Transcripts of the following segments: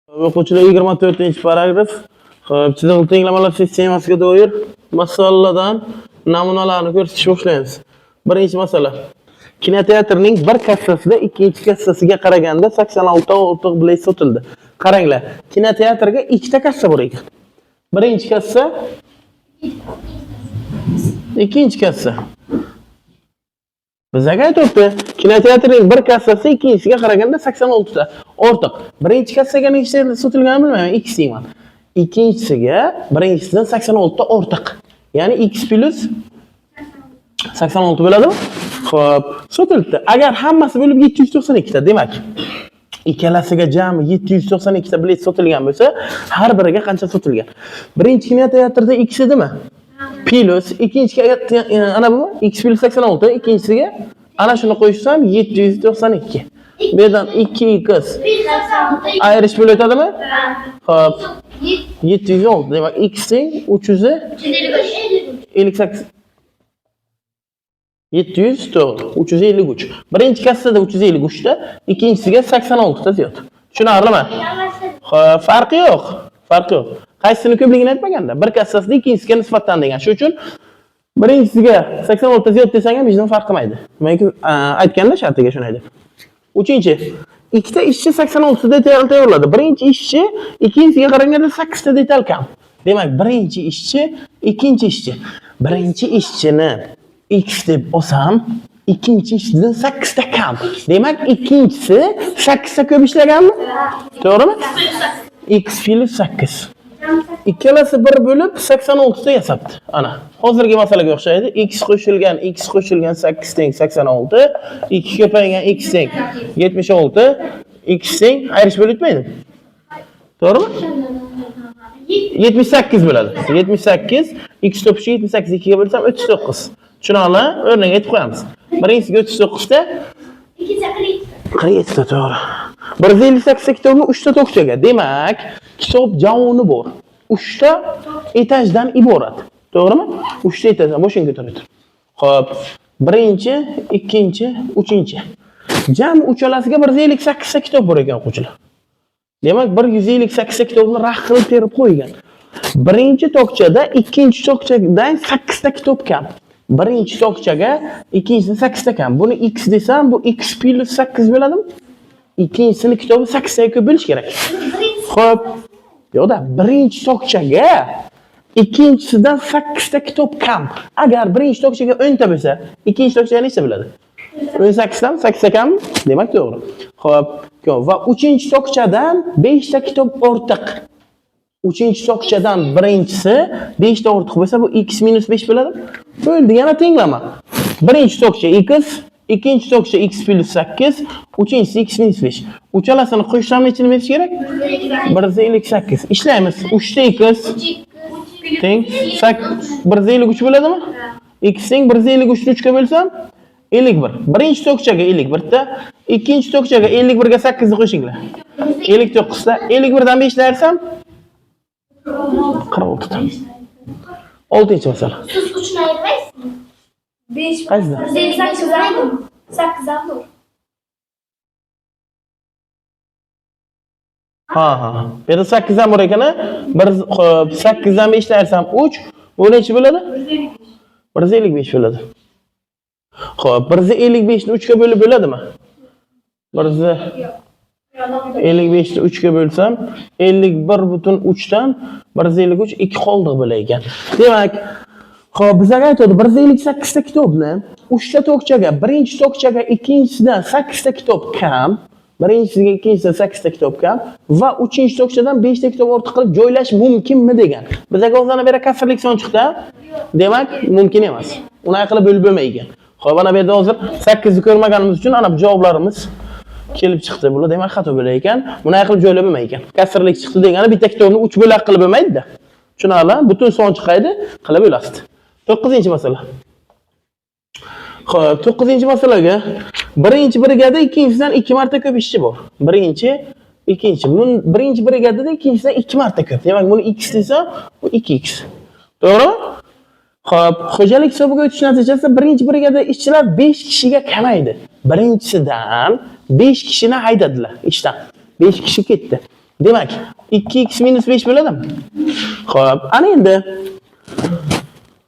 O'quvchilar, 24-paragraf. Xo'p, chiziqli tenglamalar sistemasiga doir masalalardan namunalarni ko'rsatishni boshlaymiz. Birinchi masala. Kinoteatrning bir kassasida ikkinchi kassasiga qaraganda 86 ta ortiq bilet sotildi. Qaranglar, kinoteatrga ikkita kassa bor ekan. Birinchi kassa, ikkinchi kassa. Bizga aytyapti, kinoteatrning bir kassasi ikkinchisiga qaraganda 86 ta ortiq. Birinchi kassaga nechta sotilganini bilmayman, x deyman. Ikkinchisiga birinchisidan 86 ta ortiq. Ya'ni x plus 86 bo'ladimi? Xo'p, sotildi. Agar hammasi bo'lib 792 ta, demak, ikkalasiga jami 792 ta bilet sotilgan bo'lsa, har biriga qancha sotilgan? Birinchi kinoteatrda x edimi? Plus ikkinchi, ana bu x plus 86, ikkinchisiga ana shuni qo'shsam 792. Bu yerdan 2x ayirish bo'lib o'tadimi? Xo'p, 706. Demak, x teng 358. 700 to'g'ri, 353. Birinchi kassada 353 ta, ikkinchisiga 86 ta ziyod. Tushunarlimi? Xo'p, farqi yo'q. Farqi yo'q. Qaysisini ko'pligini aytmaganda, bir kassasida ikkinchisiga nisbatan degan. Shuning uchun birinchisiga 86 ta ziyod desang ham hech nima farq qilmaydi. Demak, aytganda shartiga shunday deb. Uchinchi, ikkita ishchi 86 ta detal tayyorladi. Birinchi ishchi ikkinchisiga qaraganda 8 ta detal kam. Demak, birinchi ishchi, ikkinchi ishchi. Birinchi ishchini x deb olsam, ikkinchi ishchidan 8 ta kam. Demak, ikkinchisi 8 ta ko'p ishlaganmi? To'g'rimi? X plus 8. Ikkalasi bir bo'lib 86 ta yasabdi. Ana, hozirgi masalaga o'xshaydi. X qo'shilgan x qo'shilgan 8 teng 86, 2 ko'paygan x teng 76, x teng ayirish bo'lib o'tmaydimi? To'g'rimi? 78 bo'ladi. 78 x to'pishi 78 2 ga bo'lsam 39. Tushunarli? O'rniga aytib qo'yamiz. Birinchisiga 39 ta, 47 ta, to'g'ri. 158 ta kitobni 3 ta tokchaga. Demak, kitob javoni bor. 3 ta etajdan iborat. To'g'rimi? 3 ta etajdan boshing ko'tarib tur. Xo'p, birinchi, ikkinchi, uchinchi. Jami uchalasiga 158 ta kitob bor ekan, o'quvchilar. Demak, 158 ta kitobni rah qilib terib qo'ygan. Birinchi tokchada ikkinchi tokchadan 8 ta kitob kam. Birinchi tokchaga ikkinchisidan 8 ta kam. Buni x desam, bu x plus 8 bo'ladimi? Ikkinchisini kitobi 8 taga ko'p bo'lishi kerak. Xo'p, yo'qda, birinchi tokchaga ikkinchisidan 8 ta kitob kam. Agar birinchi tokchaga 10 ta bo'lsa, ikkinchi tokchaga nechta bo'ladi? 18 dan 8 ta kam, demak to'g'ri. Xo'p, va uchinchi tokchadan 5 ta kitob ortiq. Uchinchi tokchadan birinchisi 5 ta ortiq bo'lsa, bu x minus 5 bo'ladi. Bo'ldi, yana tenglama. Birinchi tokcha x, ikkinchi tokcha x plus 8, uchinchisi x minus 5. Uchalasini qo'shsam necha nima berishi kerak? 158. Ishlaymiz. 3 ta x teng 153 bo'ladimi? X teng 153 ni 3 ga bo'lsam 51. Birinchi tokchaga 51 ta, ikkinchi tokchaga 51 ga 8 ni qo'shinglar. 59 ta. 51 dan 5 ni ayirsam 46 ta. Oltinchi masala. Siz uchni ayirmaysizmi? 5. Qaysidan? 158 ham. 8 ham bor. Ha. Bu yerda 8 ham bor ekan, a? Bir, xo'p, 8 dan 5 ni ayirsam 3, bu necha bo'ladi? 155 bo'ladi. Xo'p, 155 ni 3 ga bo'lib bo'ladimi? 155 ni 3 ga bo'lsam 51.3 dan 153 2 qoldiq bo'lar ekan. Demak, xo'p, bizga aytadi 158 ta kitobni 3 ta tokchaga, birinchi tokchaga ikkinchisidan 8 ta kitob kam, birinchisiga ikkinchisidan 8 ta kitob kam va uchinchi tokchadan 5 ta kitob ortiq qilib joylash mumkinmi degan. Bizga hozir ana bu yerda kasrlik son chiqdi. Demak, mumkin emas. Unaqa qilib bo'lib bo'lmaydi ekan. Xo'p, ana bu yerda hozir 8 ni ko'rmaganimiz uchun ana bu javoblarimiz kelib chiqdi. Bular demak xato bo'lar ekan. Bunaqa qilib joylab bo'lmaydi ekan. Kasrlik chiqdi degani bitta kitobni 3 bo'lak qilib bo'lmaydi-da. Tushunarli? Butun son chiqaydi, qilib bo'lasiz. 9-masala. Xo'p, 9-masalaga birinchi brigada ikkinchisidan 2 marta ko'p ishchi bor. Birinchi, ikkinchi. Bun birinchi brigadada ikkinchisidan 2 marta ko'p. Demak, buni x desam, bu 2x. To'g'rimi? Xo'p, xo'jalik hisobiga o'tish natijasida birinchi brigada ishchilar 5 kishiga kamaydi. Birinchisidan 5 kishini haydadilar ishdan. 5 kishi ketdi. Demak, 2x minus 5 bo'ladimi? Xo'p, ana endi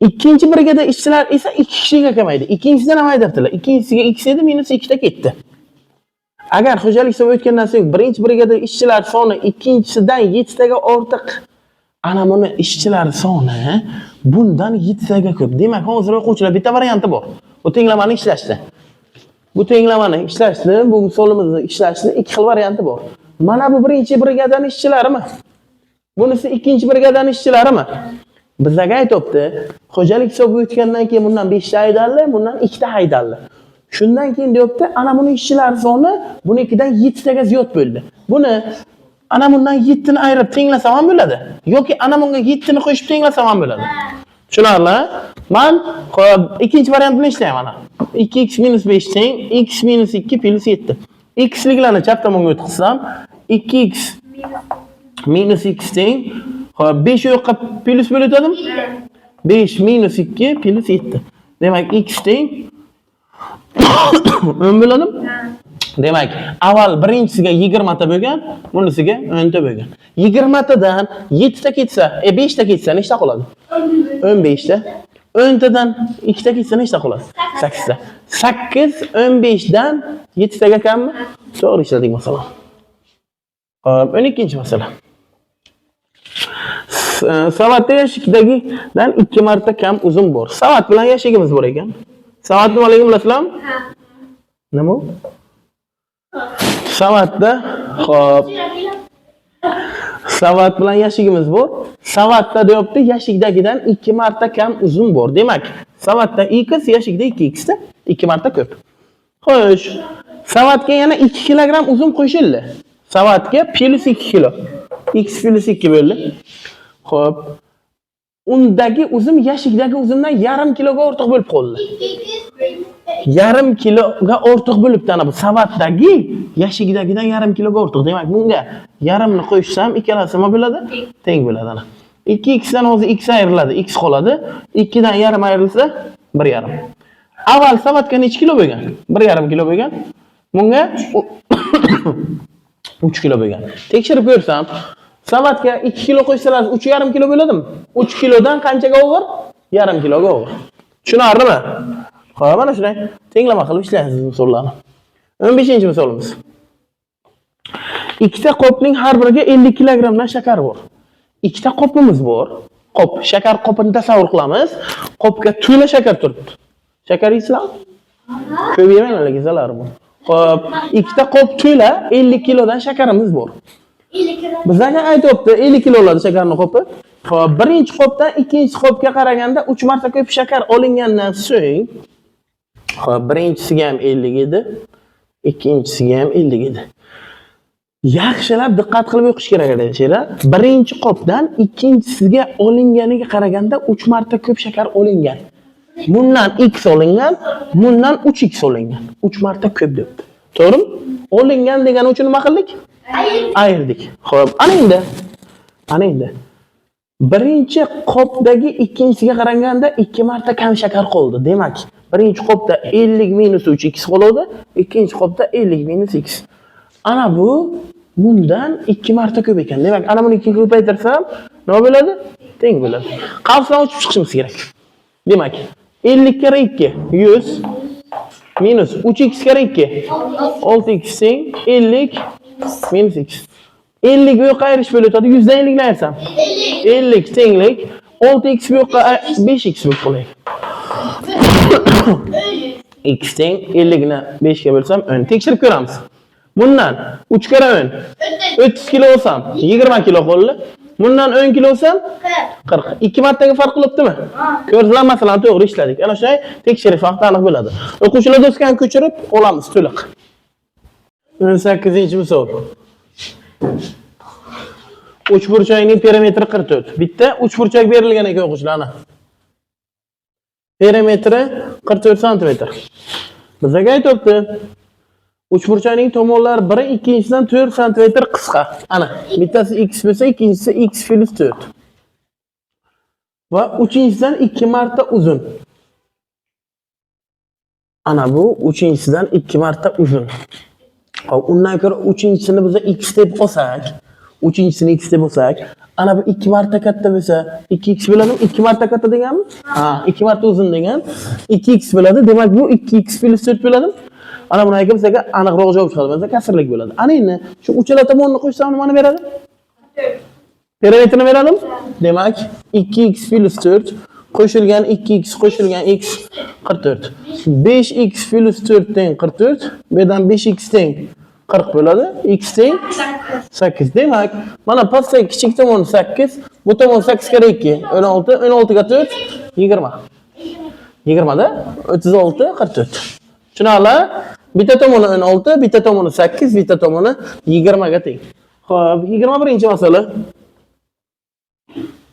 ikkinchi brigada ishchilar esa 2 kishiga kamaydi. Ikkinchisidan ham haydabdilar. Ikkinchisiga x edi, minus 2 ta ketdi. Agar xo'jalik hisobi o'tgandan so'ng birinchi brigada ishchilar soni ikkinchisidan 7 taga ortiq. Ana buni ishchilar soni bundan 7 taga ko'p. Demak, hozir o'quvchilar bitta varianti bor. Bu tenglamani ishlashdi. Bu tenglamani ishlashni, bu misolimizni ishlashni ikki xil varianti bor. Mana bu birinchi brigadaning ishchilarimi? Bunisi ikkinchi brigadaning ishchilarimi? Bizlarga aytyapti, xo'jalik hisobi o'tgandan keyin bundan 5 ta haydaldi, bundan 2 ta haydaldi. Shundan keyin deyapti, ana buni ishchilar soni bunikidan 7 taga ziyod bo'ldi. Buni ana bundan 7 ni ayirib tenglasam ham bo'ladi, yoki ana bunga 7 ni qo'shib tenglasam ham bo'ladi. Tushunarli? Men xo'p, ikkinchi variant bilan ishlayman mana. 2x minus 5 teng x minus 2 plus 7. X liklarni chap tomonga o'tkazsam 2x minus x teng, xo'p, 5 u yoqqa plus bo'lib o'tadimi? 5 minus 2 plus 7. Demak, x teng 10 bo'ladimi? Demak, avval birinchisiga 20 ta bo'lgan, bunisiga 10 ta bo'lgan. 20 tadan 7 ta ketsa, 5 ta ketsa nechta qoladi? 15 ta. 10 tadan 2 ta ketsa nechta qoladi? 8 ta. 8 15 dan 7 taga kammi? To'g'ri ishladik masalan. Xo'p, 12-masala. Savatda yashikdagidan 2 marta kam uzun bor. Savat bilan yashigimiz bor ekan. Savat nimaligini bilasizlarmi? Ha. Nima u? Savatda, xo'p, savat bilan yashigimiz bor. Savatda deyapti, yashikdagidan 2 marta kam uzun bor. Demak, savatda x, yashikda 2x da 2 marta ko'p. Xo'sh, savatga yana 2 kilogramm uzun qo'shildi. Savatga plus 2 kilo. X plus 2 bo'ldi. Xo'p. Undagi uzum yashikdagi uzumdan yarim kiloga ortiq bo'lib qoldi. Yarim kiloga ortiq bo'libdi ana bu savatdagi yashikdagidan yarim kiloga ortiq. Demak, bunga yarimni qo'shsam ikkalasi nima bo'ladi? Teng bo'ladi ana. 2x dan hozir x ayriladi, x qoladi. 2 dan yarim ayrilsa 1,5. Avval savatga necha kilo bo'lgan? 1,5 kilo bo'lgan. Bunga 3 kilo bo'lgan. Tekshirib ko'rsam, savatga 2 kilo qo'shsalar 3,5 kilo bo'ladimi? 3 kilodan qanchaga og'ir? Yarim kiloga og'ir. Tushunarlimi? Xo'p, mana shunday tenglama qilib ishlaysiz misollarni. 15-misolimiz. Ikkita qopning har biriga 50 kilogramdan shakar bor. Ikkita qopimiz bor. Qop, shakar qopini tasavvur qilamiz. Qopga to'la shakar turibdi. Shakar yeysizlarmi? Ko'p yemanglar, lekin zarari bor. Xo'p, ikkita qop to'la 50 kilodan shakarimiz bor. 50 kilo. Bizlarga aytyapti 50 kilo oladi shakarni qopi. Xo'p, birinchi qopdan ikkinchi qopga qaraganda 3 marta ko'p shakar olingandan so'ng, xo'p, birinchisiga ham 50 edi, ikkinchisiga ham 50 edi. Yaxshilab diqqat qilib o'qish kerak edi, she'ra. Birinchi qopdan ikkinchisiga olinganiga qaraganda 3 marta ko'p shakar olingan. Bundan x olingan, bundan 3x olingan. 3 marta ko'p debdi. To'g'rimi? Olingan degani uchun nima qildik? Ayirdik. Xo'p, ana endi. Ana endi. Birinchi qopdagi ikkinchisiga qaraganda 2 marta kam shakar qoldi. Demak, birinchi qopda 50 minus 3x qoladi, ikkinchi qopda 50 minus x. Ana bu bundan 2 marta ko'p ekan. Demak, ana buni 2 ko'paytirsam nima bo'ladi? Teng bo'ladi. Qavsdan o'chib chiqishimiz kerak. Demak, 50 karra 2 100 minus 3x karra 2 6x teng 50 minus x. 50 bu yoqqa ayirish bo'lib o'tadi. 100 dan 50 ni ayirsam 50 tenglik 6x bu yoqqa 5x bo'lib qoladi. X teng 50 ni 5 ga bo'lsam 10. Tekshirib ko'ramiz. Bundan 3 karra 10 30 kilo olsam 20 kilo qoldi. Bundan 10 kilo olsam 40. 2 martaga farq qilibdimi? Ko'rdinglar, masalan, to'g'ri ishladik. Ana shunday tekshirish vaqti aniq bo'ladi. O'quvchilar doskani ko'chirib olamiz to'liq. 18-misol. Uchburchakning perimetri 44. Bitta uchburchak berilgan ekan o'quvchilar, ana. Perimetri 44 sm. Bizga aytyapti. Uchburchakning tomonlari biri ikkinchisidan 4 sm qisqa. Ana, bittasi x bo'lsa, ikkinchisi x plus 4. Va uchinchisidan 2 marta uzun. Ana bu uchinchisidan 2 marta uzun. Xo'p, undan ko'ra uchinchisini biz x deb olsak, Uchinchisini x deb olsak, ana bu 2 marta katta bo'lsa, 2x bo'ladimi? 2 marta katta deganmi? Ha, 2 marta uzun degan. 2x bo'ladi. Demak, bu 2x plus 4 bo'ladimi? Ana buni aytib bizga aniqroq javob chiqadi. Bizga kasrlik bo'ladi. Ana endi shu uchala tomonni qo'shsam nimani beradi? Perimetrini beradimi? Demak, 2x plus 4 qo'shilgan 2x qo'shilgan x 44. 5x plus 4 teng 44. Bu yerdan 5x teng 40 bo'ladi. X teng 8. Demak, mana pastdagi kichik tomon 8, bu tomon 8 karra 2, 16, 16 ga 4, 20. 20 da 36, 44. Tushunarli? Bitta tomoni 16, bitta tomoni 8, bitta tomoni 20 ga teng. Xo'p, 21-masala.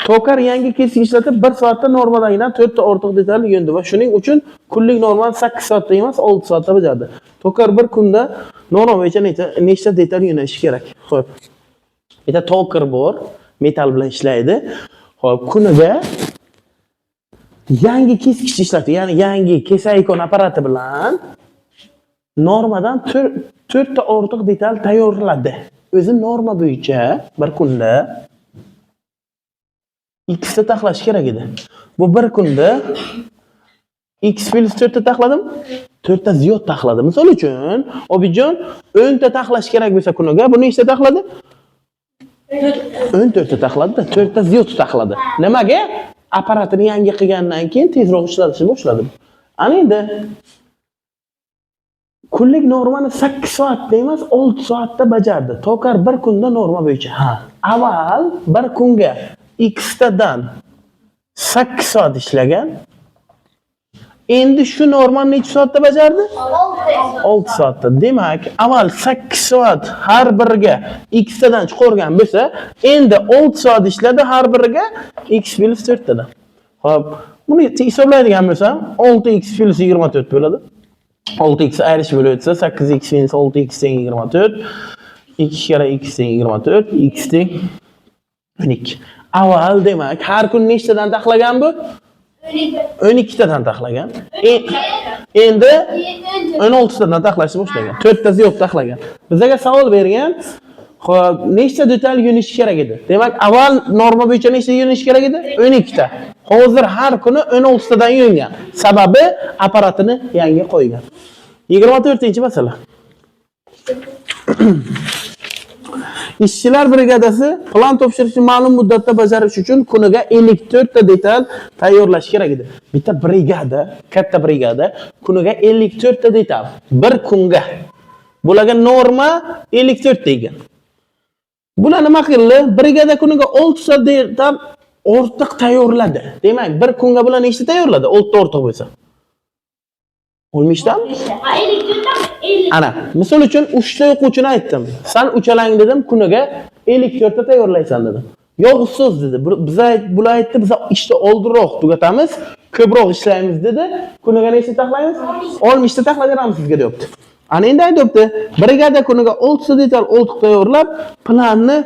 Tokar yangi kesik ishlatib 1 soatda normadagidan 4 ta ortiq detal yo'ndi va shuning uchun kunlik normani 8 soatda emas, 6 soatda bajardi. Tokar bir kunda norma bo'yicha nechta detal yo'nashi kerak? Xo'p. Bitta tokar bor, metal bilan ishlaydi. Xo'p, kuniga yangi keskich ishlatdi, ya'ni yangi kesayikon apparati bilan normadan 4 ta ortiq detal tayyorladi. O'zi norma bo'yicha bir kunda x ta taxlash kerak edi. Bu bir kunda x plus 4 ta taxladim, 4 ta ziyod taxladi. Misol uchun, Obidjon 10 ta taxlash kerak bo'lsa kuniga, bu nechta taxladi? 14 ta taxladi-da, 4 ta ziyod taxladi. Nimaga? Apparatini yangi qilgandan keyin tezroq ishlatishni boshladi. Ana endi kunlik normani 8 soatda emas, 6 soatda bajardi. Tokar bir kunda norma bo'yicha. Ha, avval bir kunga x tadan 8 soat ishlagan. Endi shu normani necha soatda bajardi? 6 soatda. Demak, avval 8 soat har biriga x tadan chiqargan bo'lsa, endi 6 soat ishladi har biriga x plus 4 tadan. Xo'p, buni hisoblaydigan bo'lsam, 6x plus 24 bo'ladi. 6x ayirish bo'lib o'tsa, 8x minus 6x teng 24. 2 karra x teng 24, x teng 12. Avval demak, har kun nechtadan taxlagan bu? 12 tadan taxlagan. Endi 16 tadan taxlashni boshlagan. 4 ta ziyod taxlagan. Bizga savol bergan, xo'p, nechta detal yo'nishi kerak edi? Demak, avval norma bo'yicha nechta yo'nishi kerak edi? 12 ta. Hozir har kuni 16 tadan yo'ngan. Sababi apparatini yangi qo'ygan. 24-masala. Ishchilar brigadasi plan topshirishni ma'lum muddatda bajarish uchun kuniga 54 ta detal tayyorlash kerak edi. Bitta brigada, katta brigada kuniga 54 ta detal bir kunga. Bularga norma 54 degan. Bular nima qildi? Brigada kuniga 6 ta detal ortiq tayyorladi. Demak, bir kunga bular nechta tayyorladi? 6 ta ortiq bo'lsa. 60 tami? Ana, misol uchun 3 ta o'quvchini aytdim. San uchalang dedim, kuniga 54 ta tayyorlaysan dedim. Yo'q ustoz dedi. Bular aytdi, biz ishni oldinroq tugatamiz, ko'proq ishlaymiz dedi. Kuniga nechta taxlaymiz? 60 ta taxlab beramiz sizga deyapti. Ana endi aytyapti, brigada kuniga 6 ta detal ortiq tayyorlab, planni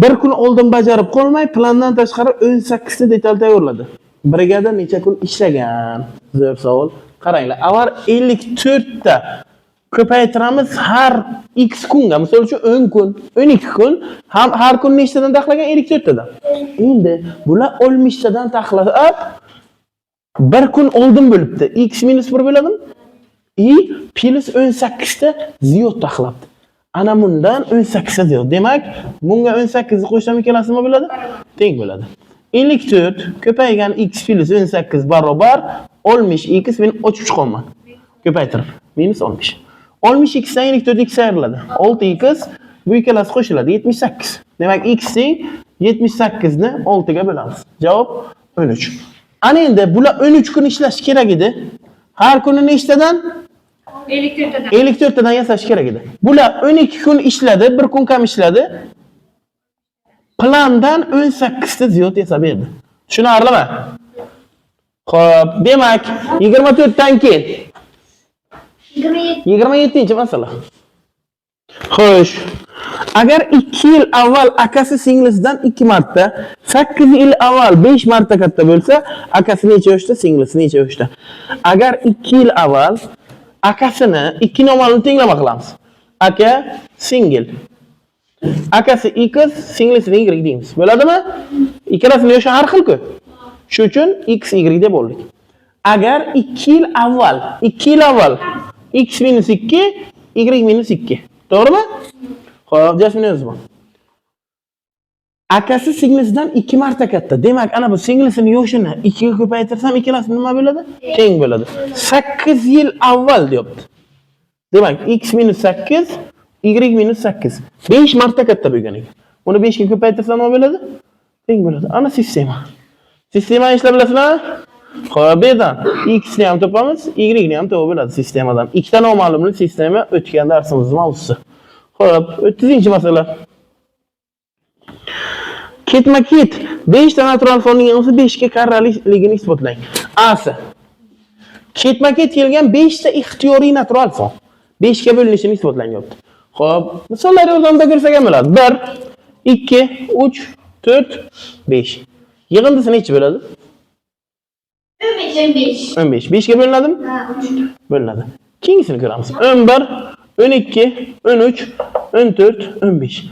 bir kun oldin bajarib qolmay, plandan tashqari 18 ta detal tayyorladi. Brigada necha kun ishlagan? Zo'r savol. Qaranglar, avval 54 ta ko'paytiramiz har x kunga. Misol uchun 10 kun, 12 kun, ham har kun nechtadan taxlagan? 54 tadan. Endi bular 60 tadan taxlab bir kun oldin bo'libdi. X minus 1 bo'ladimi? I plus 18 ta ziyod taxlabdi. Ana bundan 18 ta ziyod. Demak, bunga 18 ni qo'shsam ikkalasi nima bo'ladi? Teng bo'ladi. 54 ko'paygan x plus 18 barobar 60 x, men ochib chiqaman. Ko'paytirib minus 60. 60 x dan 54 x ayriladi. 6x bu ikkalasi qo'shiladi 78. Demak, x teng 78 ni 6 ga bo'lamiz. Javob 13. Ana endi bular 13 kun ishlash kerak edi. Har kuni nechtadan? 54 tadan. 54 tadan yasash kerak edi. Bular 12 kun ishladi, bir kun kam ishladi. Plandan 18 ta ziyod yasab berdi. Tushunarlimi? Xo'p, demak, 24 dan keyin 27-masala. Xo'sh. Agar 2 yil avval akasi singlisidan 2 marta, 8 yil avval 5 marta katta bo'lsa, akasi necha yoshda, singlisi necha yoshda? Agar 2 yil avval akasini ikki noma'lum tenglama qilamiz. Aka, singil. Akasi X, singlisini Y deymiz. Bo'ladimi? Ikkalasini yoshi har xil-ku. Shu uchun X, Y deb oldik. Agar 2 yil avval, 2 yil avval X minus 2, Y minus 2. To'g'rimi? Xo'p, Jasmin yozib. Akasi singlisidan 2 marta katta. Demak, ana bu singlisini yoshini 2 ga ko'paytirsam, ikkalasi nima bo'ladi? Teng bo'ladi. 8 yil avval deyapti. Demak, x minus 8, y minus 8. 5 marta katta bo'lgan ekan. Buni 5 ga ko'paytirsam nima bo'ladi? Teng bo'ladi. Ana sistema. Sistemani ishlab bilasizlar? Xo'p, bu yerdan x ni ham topamiz, y ni ham topib bo'ladi sistemadan. Ikkita noma'lumli sistema o'tgan darsimiz mavzusi. Xo'p, 30-masala. Ketma-ket 5 ta natural sonning yig'indisi 5 ga karraliligini isbotlang. A si. Ketma-ket kelgan 5 ta ixtiyoriy natural son 5 ga bo'linishini isbotlanyapti. Xo'p, misollar yordamida ko'rsak ham bo'ladi. 1, 2, 3, 4, 5. Yig'indisi nechi bo'ladi? 15. 15. 15. 5 ga bo'linadimi? Ha, 3. Bo'linadi. Keyingisini ko'ramiz. 11, 12, 13, 14, 15.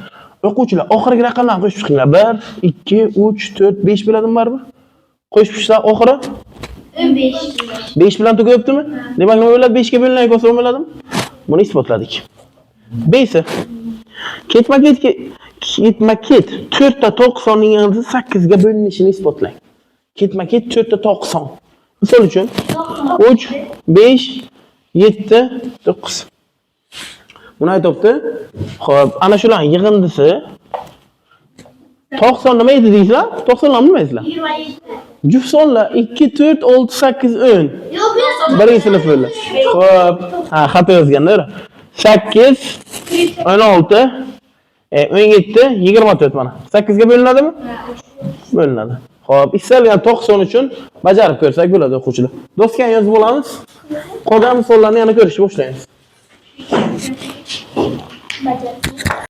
O'quvchilar, oxirgi raqamlarni qo'shib chiqinglar. 1, 2, 3, 4, 5 bo'ladimi baribir? Qo'shib chiqsa oxiri 15. 5 bilan tugayaptimi? Demak, nima bo'ladi? 5 ga bo'lingan ko'sa bo'ladimi? Buni isbotladik. B'si. Ketma-ket ketma-ket 4 ta to'q sonning yig'indisi 8 ga bo'linishini isbotlang. Ketma-ket 4 ta to'q son. Misol uchun 3, 5, 7, 9. Buni aytyapti. Xo'p, ana shularning yig'indisi 90 nima edi deysizlar? 90 nima deysizlar? 27. Juft sonlar 2, 4, 6, 8, 10. Yo'q, yo'q. Birinchi sinf bo'ldi. Xo'p, ha, xato yozganda. 8, 16, 17, 24 mana. 8 ga bo'linadimi? Bo'linadi. Xo'p, istalgan 90 uchun bajarib ko'rsak bo'ladi o'quvchilar. Doskani yozib olamiz. Qolgan misollarni yana ko'rishni boshlaymiz. Bajar.